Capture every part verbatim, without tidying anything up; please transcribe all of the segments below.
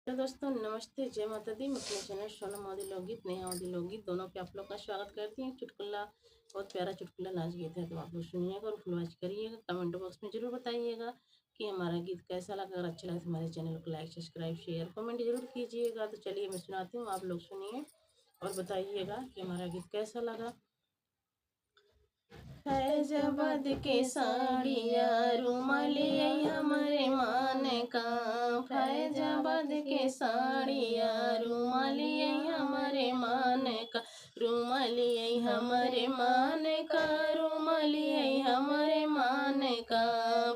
तो दोस्तों नमस्ते, जय माता दी। मैं अपने चैनल सोनम अवधी लोकगीत, नेहा अवधी लोकगीत दोनों पे आप लोग का स्वागत करती हूँ। चुटकुला, बहुत प्यारा चुटकुला नाच गीत है, तो आप लोग सुनिएगा और फुलवाच करिएगा। कमेंट बॉक्स में जरूर बताइएगा कि हमारा गीत कैसा लगा। अगर अच्छा लगे तो हमारे चैनल को लाइक, सब्सक्राइब, शेयर, कमेंट जरूर कीजिएगा। तो चलिए मैं सुनाती हूँ, आप लोग सुनिए और बताइएगा कि हमारा गीत कैसा लगा। फैजाबाद के साड़िया रुमालिया हमरे मान का, फैजाबाद के साड़िया रुमालिया हमरे मान का, रुमालिया हमरे मान का, रुमालिया हमरे मान का।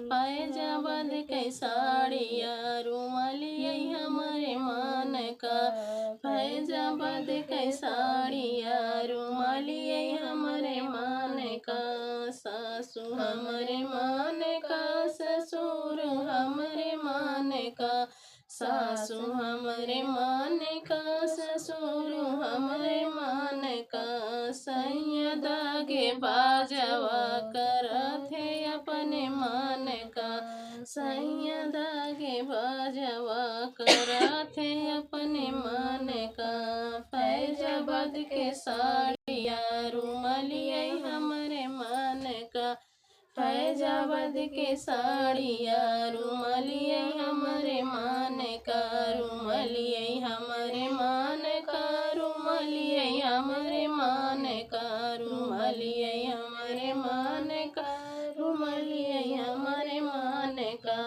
फैजाबाद के साड़िया रुमालिया हमरे मान का, फैजाबाद के साड़िया रुमालिया हमरे मान का। सासू हमरे मान का, ससुर हमरे मान का, सासू हमरे मान का, ससुर हमरे मान का। सैया दागे बाजवा करत है अपने मान का, सैया दागे बाजवा करत है अपने मान का। फैजाबाद के साड़िया रुमालिया हमरे मान का, फैजाबाद के साड़िया रुमालिया हमरे मान का, रुमालिया हमरे मान का, रुमालिया हमरे मान का, रुमालिया हमरे मान का, रुमालिया हमरे मान का।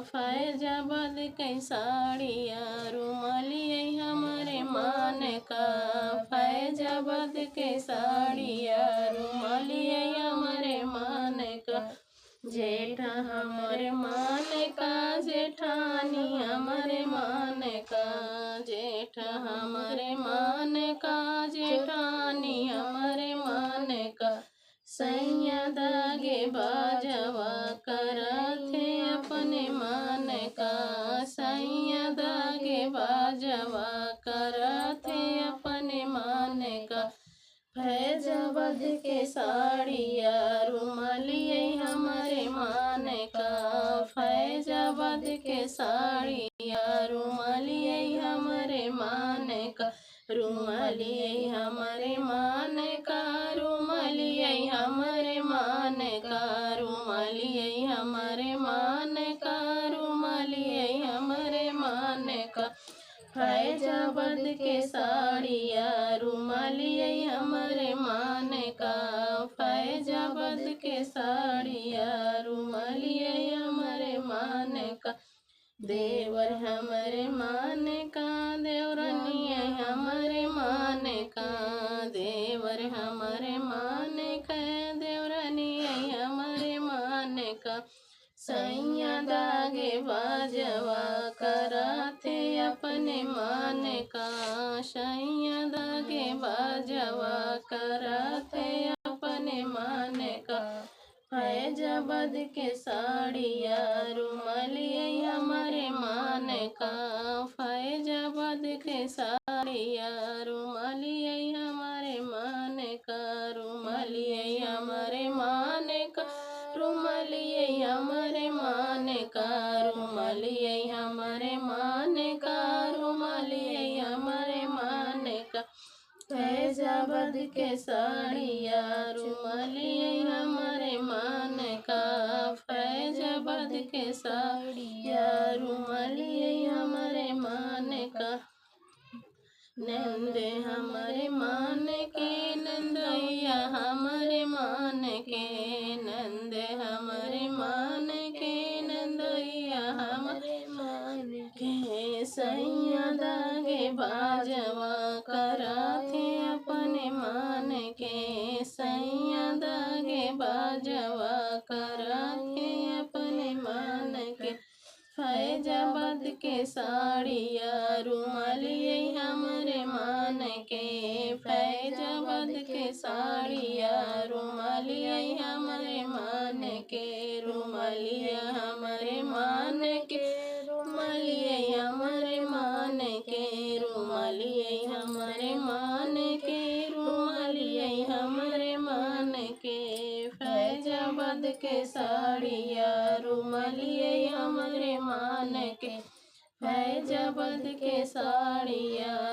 फैजाबाद के साड़िया रुमालिया हमरे मान का, फैजाबाद के साड़िया रुमालिया हमरे मान का। जेठ हमरे मान का, जेठानी हमरे मान का, जेठ हमरे मान का, जेठानी हमरे मान का। सैया दागे बाजवा करत है अपने मान का, सैया दागे बाजवा करत है अपने मान का। फैजाबाद के साड़िया रुमालिया हमरे मान का, फैजाबाद के साड़िया रुमालिया हमरे मान का, रुमालिया हमरे मान का, रुमालिया हमरे मान का, रुमालिया हमरे मान का, रुमालिया हमरे मान का। फैजाबाद के साड़िया रुमालिया हमरे मान का, फैजाबाद के साड़िया रुमालिया हमरे मान का। देवर हमरे मान का, देवरनिया हमरे मान का, देवर हमरे मान का, देवरनिया हमरे मान का। सैया दागे बाजवा करत है अपने मान का, सैया दागे बाजवा करत है अपने मान का। फैजाबाद के साड़िया रुमालिया हमरे मान का, फैजाबाद के साड़िया रुमालिया हमरे मान का, रुमालिया हमरे मान का, रुमालिया हमरे मान का, रुमालिया हमरे मान का, रुमालिया हमरे मान का। फैजाबाद के साड़िया रुमालिया हमरे मान का, फैजाबाद के साड़िया रुमालिया हमरे मान का। नंद हमरे मान के, नंदोइया हमरे मान के, नंद हमरे मान के, नंदोइया हमरे मान के। सैया दागे बाजवा करत है अपने मान के, सैया दागे बाजवा करत है अपने मान के। फैजाबाद के साड़िया रुमालिया हमरे मान के, फैजाबाद के साड़िया रुमालिया हमरे मान के, रुमालिया हमरे मान के, रुमालिया हमरे मान के, रुमालिया हमरे मान के, रुमालिया हमरे मान के। फैजाबाद के साड़िया रुमालिया हमरे मान के। है जबद के साड़िया,